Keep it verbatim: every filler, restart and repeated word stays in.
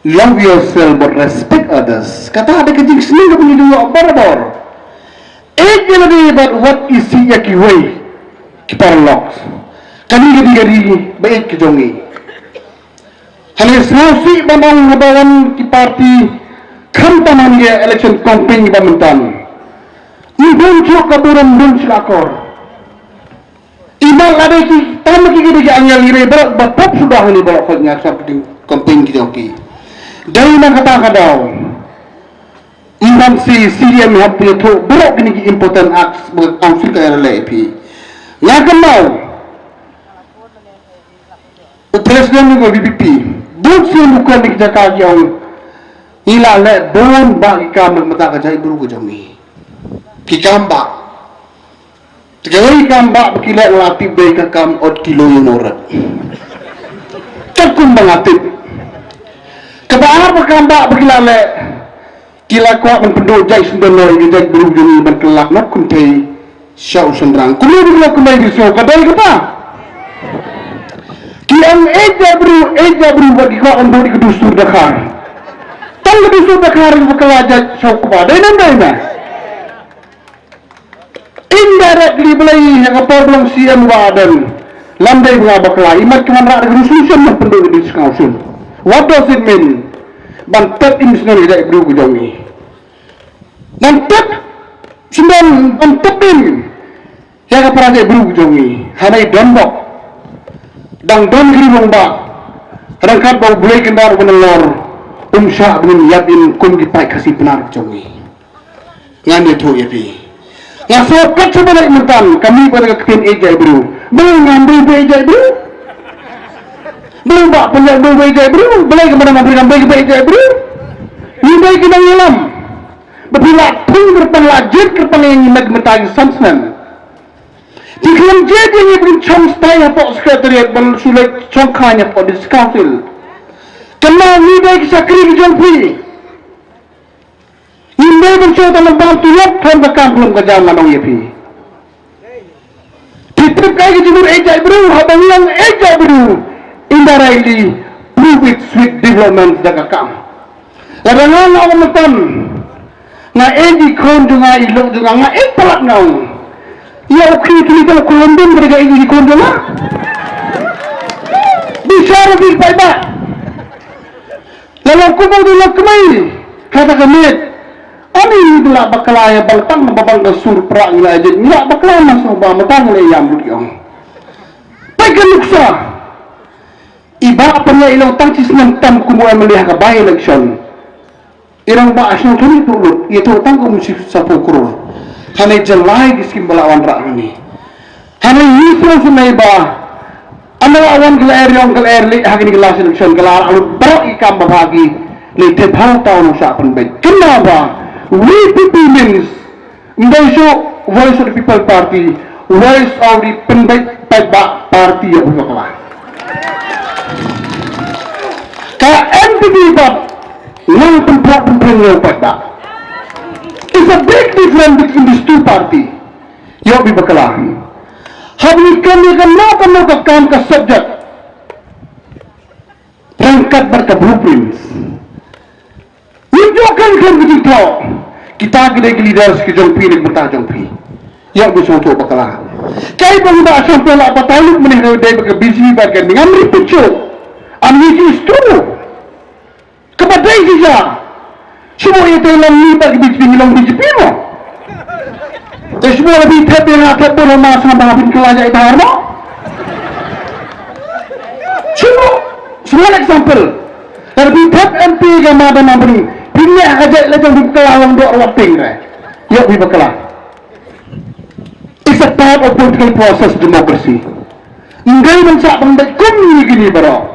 Love yourself but respect others. Kata da ka jingsneng kaba ngi ïoh barabor. Ïeit ïa lade bad wat isih ïa kiwei ki paralok. Kane ka dei ka ri ba ïeit ka jong ngi. Hynrei sngewsih ban ong haba wan ki party khamtam ha kane ka election campaign ba mynta. Ym don shuh ka burom, ym don shuh ka akor. Imat lada ki tam ki ki dei ki angel, ngi dei baroh ba pop suda ha kane baroh, khoit nga sap ki dei campaign ki jong ki. Dei na kata ka daw. Ym ban shu, shu ïa hap ïathuh baroh kine ki important acts ba ka council ka ïaleh ïa phi. Nga kynmaw u president u ka V P P, bun sien u kren na ki jaka ki ong ngi la leh bun bah ki kam na ka bynta ka jaitbru ka jong ngi. Ki kam bah. Te kawei ka kam bah ba ki leh nga la tip dei ka kam ot kilo ïa u nongrep. Katkum ba nga tip. Kaba ar ba kam bah ba ki la leh, ki la kwah ban pynduh jait sngewdon ïa ka jaitbru jong ngi ban kylla noh kynthei sha u shynrang. Kumno ba ki la kynthei, ki sngew ka dei kata. Ki ong ïeit jaitbru, ïeit jaitbru, bad ki kwah ban duh ïa ka dustur Dkhar. Tang ka dustur Dkhar ba kylla jait sha u kpa. Dei ne ym dei ne? Indirectly balei ha ka por ba long C M u Bah Ardent, lymda ba nga bakla, imat ki wanrah da ka resolution ban pynduh ïa ka District Council. What does it mean? Ban tep im snem ïa ka jaitbru ka jong ngi. Ban tep snem, ban tep im ïa ka para jaitbru ka jong ngi. Hangne don bok. Dang don ki ri rangbah. Ryngkat bad U Blei Kynrad uba nalor, um shah ban ïap im kum ki paid Khasi Pnar ka jong ngi. Ngan ïathuh ïa phi. Nga sngewkmen sha ba leit mynta ka mih bad ka ktien ïeit jaitbru. Balei ngam dei ba ïeit jaitbru? Balei Bah Pynïaid dei ba ïeit jaitbru? Balei ka Madam Ampareen dei ba ïeit jaitbru? Ngi dei ki nongïalam. Ba phi la thung kyrpang, la jied kyrpang ïa ngi met mynta ki san snem. Phi khlem jied ïa ngi ban shong stai hapoh Secretariat, ban shu leit shongkha hapoh District Council. Kynmaw ngi dei ki shakri ki jong phi. Ngim dei ban shu tang ban bam tulop, khlem ka kam khlem ka jam, ngan ong ïa phi. Phi tip kaei ka jingmut ïeit jaitbru? Haba ngi ong ïeit jaitbru, indirectly prove it with development da ka kam. Lada nga ong mynta nga ïeit ïa i khun jong nga, i lok jong nga, nga ïeit palat, nga ong. Ïa u khun, u khun jong nga, ka ïeit ïa i khun jong nga. Bishar ïa ki paidbah. La long kumno de la kmie. Kata ka miet. Ani ngi la bakla ïa bang tang ba bang ka sur pra ngi la jied. Ngi la bakla na so ba mynta ngi la ïam lut ïong. Peit ka nuksa. I Bah Pynïaid i long tang shi snem tam kum u M L A ha ka by election. I rangbah shnong thuri tu lut. Ïathuh tang kum shi saphew klur. Hangne jyllai ki skim ba la wanrah hangne. Hangne ngi sngewsynei ba ynda la wan ka lyer ïong ka lyer lih ha kine ki last election ka la rah lut baroh ki kam ba bha ki leit thep ha u taw nongshah pynbeit. Kynmaw ba V P P means ym dei shuh Voice of the People Party, Voice of the Pynbeit Paidbah Party, ïa u bakla. Ka N P P pat nang pynpra pynpra ïa u paidbah. It's a big difference between these two party. Ïa u bakla. Haba ngi kren ïa kano kano ka kam ka subject ryngkat bad ka blueprints. Ngim ju kren kren ka jingthoh. Kita ki dei ki leaders ki jong phi, na ka bynta jong phi. Ïa u sngewthuh bakla. Kaei ba ngi ba shong pynlah batai lut mynne, dei ba ka B J P bad ka, ngam repeat shuh. Am ngi ki is true. Kaba dei ki ja. Shu ïa te long ngi bad ka B J P, ngi long B J P mo. Te shu la phi thep ïa nga, thep bun ma, sngewbha phin kylla jait bha mo. Shu, shu, one example. Lada phi thep M P ka Madam Ampareen, phin leh ha ka jait la jong, phin kylla long doh ruh wat ping re. Ïa phi bakla. It's a part of political process, democracy. Ym dei ban shah ban beit kum ngi kine baroh.